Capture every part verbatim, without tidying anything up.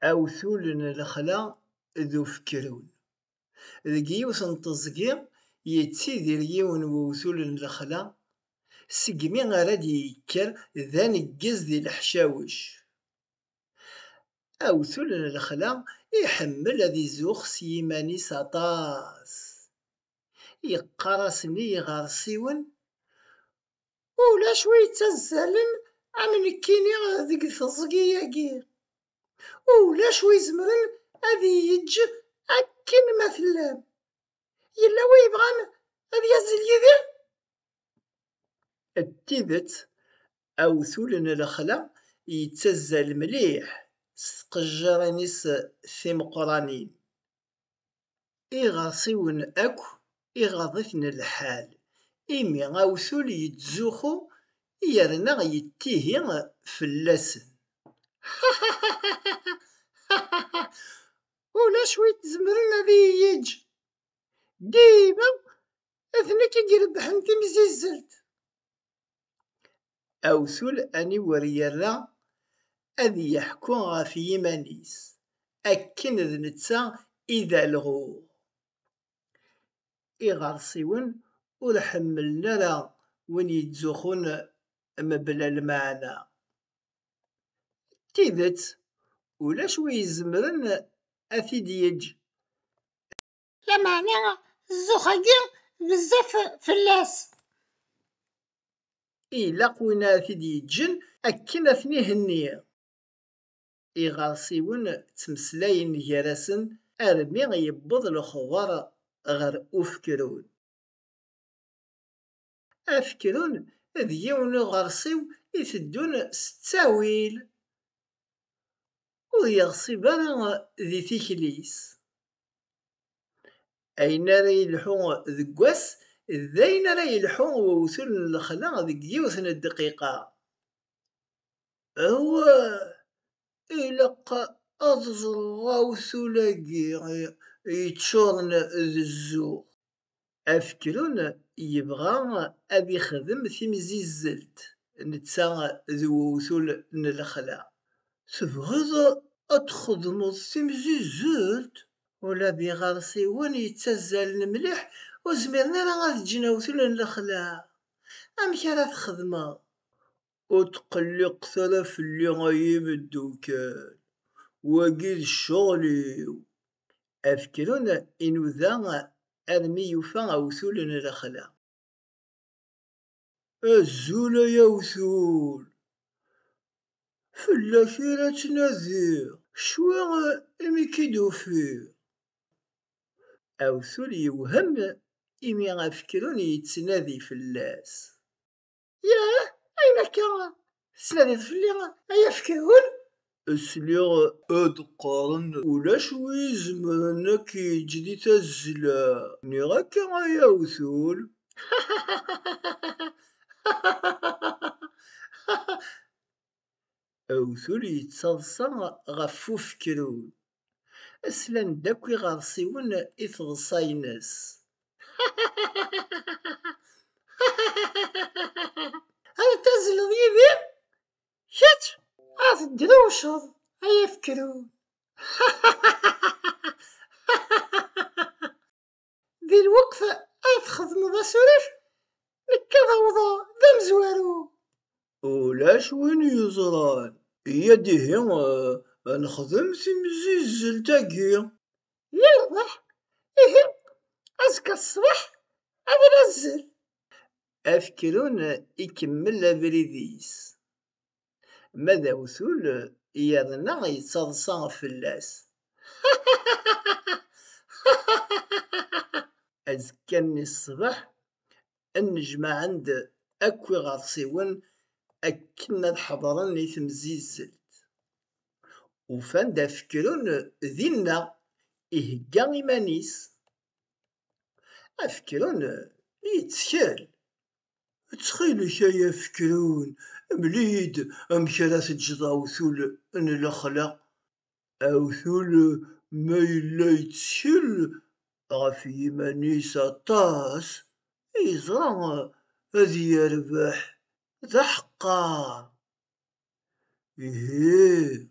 Awtul n lexla d ufekrun. Deg yiwet n teẓgi, yettidir yiwen n wewtul n lexla, segmi ara d-yekker d aneggez di leḥcawec. Awtul n lexla iḥemmel ad izux s yiman-is aṭas. Yeqqar-asen i yiɣersiwen: "Ulac wi yettazzalen am nekkini deg teẓgi-agi. Ulac wi izemren ad iyi-yeǧǧ akken ma tellam. Yella wi yebɣan ad yazzel yid-i?" D tidet, awtul n lexla yettazzal mliḥ s tqejjirin-is timeqqranin. Iɣersiwen akk iɣaḍ-iten lḥal, imi awtul yettzuxxu yerna yettihi fell-asen. "Ulac wi tzemren ad iyi-yeǧǧ. Dima d nekk i irebbḥen timzizzelt." Awtul aniwer yerra ad yeḥku ɣef yiman-is, akken d netta i d alɣuɣ. Iɣersiwen ur ḥemmlen ara win yettzuxxun mebla lmeɛna. D tidet, ulac wi izemren ad t-id-yeǧǧ. Lameɛna zzux-agi bezzaf fell-as. Ilaq win ara t-id-yeǧǧen akken ad ten-ihenni. Iɣersiwen ttmeslayen gar-asen armi yewweḍ lexbar ɣer ufekrun. Afekrun d yiwen uɣersiw iteddun s ttawil. Ur yeɣṣib ara di tikli-s. Ayen ara yelḥu deg wass, d ayen ara yelḥu wewtul n lexla deg yiwet n dqiqa. Awah! Ilaq ad ẓreɣ awtul-agi yeččuren d zzux. Afekrun yebɣa ad ixdem timzizzelt, netta d uwtul n lexla. Tebɣiḍ ad txedmeḍ timzizzelt? Ula d iɣersiwen yettazzalen mliḥ ur zmiren ara ad ǧǧen awtul n lexla. Amek ara txedmeḍ? Ur tqelliqet ara fell-i ay imeddukal, wagi d ccɣel-iw. Afekrun inuda armi yufa awtul n lexla. Azul ay awtul! Fell-ak i la ttnadiɣ, cwiɣ imi k-id-ufiɣ. Awtul yewhem imi afekrun yettnadi fell-as. Yah, ayen akka tettnadiḍ fell-i ay afekrun? Sliɣ ad qqaren ulac wi izemren ad k-yeǧǧ di tazzla. Nniɣ akka ay awtul. Awtul yettaḍsa ɣef ufekrun. Slan-d akk iɣersiwen i teḍsa-ines. Ad tazzleḍ yid-i? Kečč ad tedrewceḍ ay afekrun. Di lweqt ad txedmeḍ asurif, nekk ad awḍeɣ d amezwaru. Ulac win yeẓran. Iyya-d ihi, eh, ad nexdem timzizzelt-agi. Yerbeḥ! Ihi, azekka ṣṣbeḥ ad nazzel. Afekrun ikemmel abrid-is. Ma d awtul yerna yettaḍsa fell-as. Azekka-nni ṣṣbeḥ, nnejmaɛen-d akk iɣersiwen akken ad ḥeḍren i temzizzelt. Ufan-d afekrun dinna, ihegga iman-is. Afekrun yettkel. Ttxil-k ay afekrun, mel-iyi-d amek ara teǧǧeḍ awtul n lexla. Awtul ma yella yettkel ɣef yiman-is aṭas, yeẓra ad yerbeḥ, d aḥeqqar. Ihi,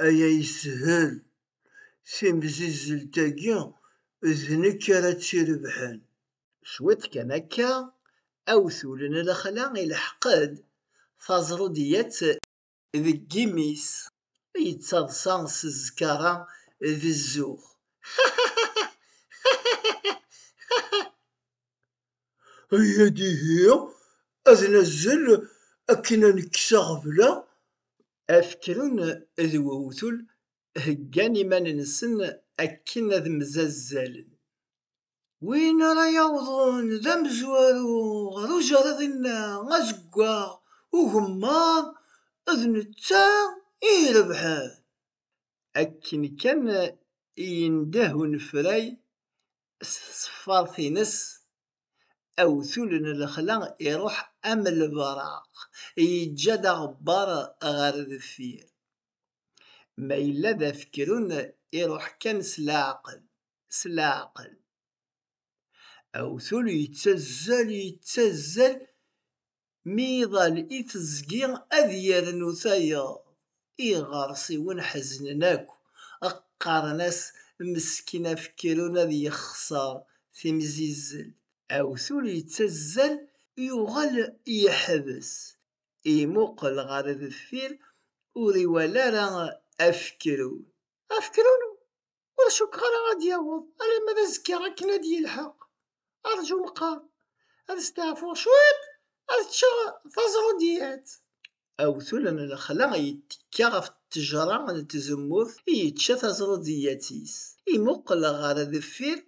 Aya yeshel. Timzizzelt-agi d nekk ara tt-irebḥen. Cwiṭ kan akka, awtul n lexla ileḥq-d taẓrudiyat deg imi-s, yettaḍsa s zzkara d zzux. Aya dihi, ad nazzel akken ad nekkes aɣbel-a. Afekrun d wewtul heggan iman-nsen akken ad mzazzalen. Win ara yawḍen d amezwaru ɣer ujerriḍ-inna azeggaɣ ugemmaḍ, d netta i irebḥen. Akken kan i yendeh unefray s tṣeffart-ines, awtul n lexla iruḥ am lebraq, yeǧǧa-d aɣebbar ɣer deffir. Ma yella d afekrun, iruḥ kan s leɛqel, s leɛqel. Awtul yettazzal, yettazzal, mi iḍal i teẓgi ad yernu tayeḍ. Iɣersiwen ḥeznen akk, qqaren-as: "Meskin afekrun ad yexṣer timzizzelt." Awtul yettazzal, yuɣal yeḥbes. Imuqel ɣer deffir, ur iwala ara afekrun. Afekrun ur cukkeɣ ara ad d-yaweḍ alamma d azekka akken ad d-yelḥeq. Arǧu meqqar, ad steɛfuɣ cwiṭ, ad ččeɣ taẓrudiyat. Awtul n lexla yettekka ɣef ttejra n tzemmurt, yečča taẓrudiyat-is. Imuqel ɣer deffir,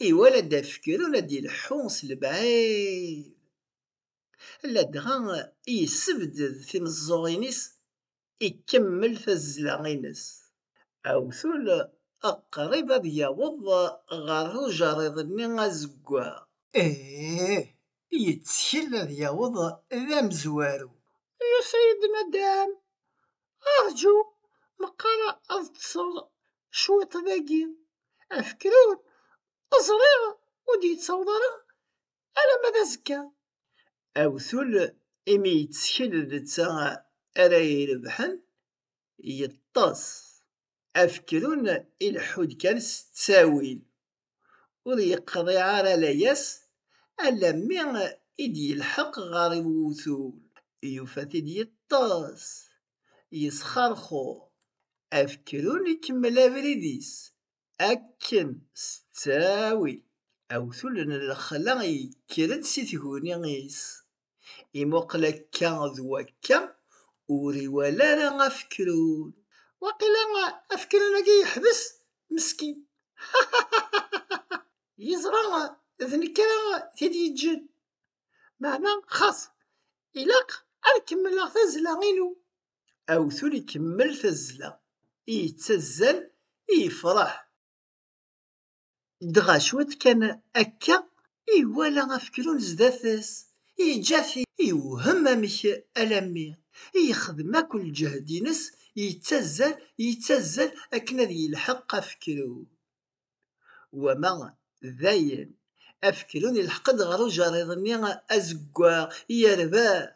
iwala-d afekrun ad d-ileḥḥu s lebɛid. Ladɣa yessebded timeẓẓuɣin-is, ikemmel tazzla-ines. Awtul qrib ad yaweḍ ɣer ujerriḍ-nni azeggaɣ. Ih, yettkel ad yaweḍ d amezwaru. Yusa-yi-d nadam. Arǧu, meqqar ad ṭṭseɣ cwiṭ dagi. Afekrun, ẓriɣ ur d-yettaweḍ ara alamma d azekka. Awtul, imi yettkel d netta ara irebḥen, yeṭṭes. Afekrun ileḥḥu-d kan s ttawil, ur yeqḍiɛ ara layas alammi i d-yelḥeq ɣer uwtul. Yufa-t-id yeṭṭes, yesxerxur. Afekrun ikemmel abrid-is akken s ttawil. Awtul n lexla yekker-d si tguni-is. Imuqel akka d wakka, ur iwala ara afekrun. Waqila afekrun-agi yeḥbes, meskin. Yeẓra d nekk ara t-id-yeǧǧen. Meɛna xas, ilaq ad kemmleɣ tazzla-inu. Awtul ikemmel tazzla, yettazzal, yefṛeḥ. Dɣa cwiṭ kan akka, iwala afekrun zdat-s, yeǧǧa-t, yewhem amek alammi yexdem akk lǧehd-ines, yettazzal, yettazzal akken ad yelḥeq afekrun. Wama dayen, afekrun ilḥeq-d ɣer ujerriḍ-nni azeggaɣ, yerbeḥ.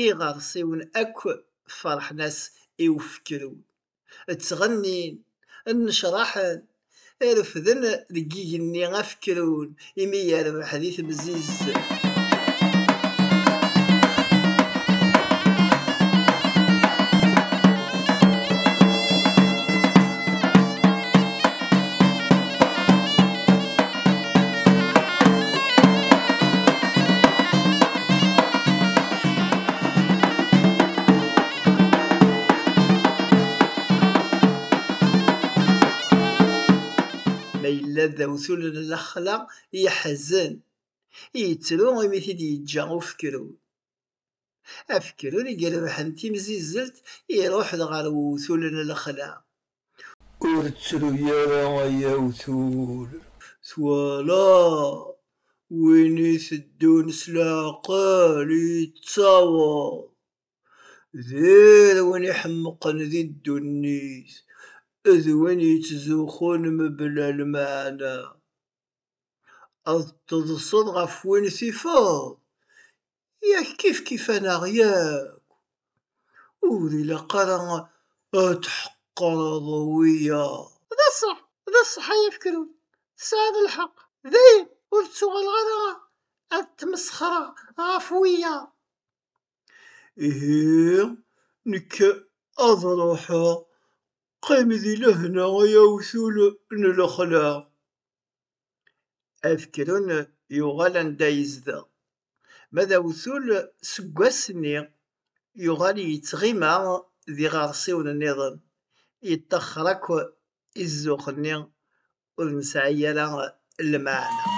Iɣersiwen akk ferḥen-as i ufekrun. Ttɣennin, nnecraḥen, refden deg igenni afekrun imi yerbeḥ di temzizzelt. Ma yella d awtul n lexla, yeḥzen, yettru imi t-id-yeǧǧa ufekrun. Afekrun i irebḥen timzizzelt iruḥ-d ɣer uwtul n lexla. Ur ttru ara ay awtul. Twala, win iteddun s leɛqel yettaweḍ. Dir win iḥemmqen di ddunit, d win yettzuxxun mebla lmeɛna. Ad teḍseḍ ɣef win tifeḍ, yak kifkif-aneɣ yakk. Ur ilaq ara ad tḥeqq teqqareḍ wiyaḍ. D ṣṣeḥ, d ṣṣeḥ ay afekrun. Tesɛiḍ lḥeqq. Dayen, ur ttuɣaleɣ ara ad tmesxreɣ ɣef wiyaḍ. Ihi, nekk ad ruḥeɣ. Qqim di lehna, ay awtul n lexla. Afekrun yuɣal anda yezdeɣ. Ma d awtul, seg wass-nni yuɣal yettɣima d iɣersiwen nniḍen, yeṭṭaxxer akk i zzux-nni ur nesɛi ara lmeɛna.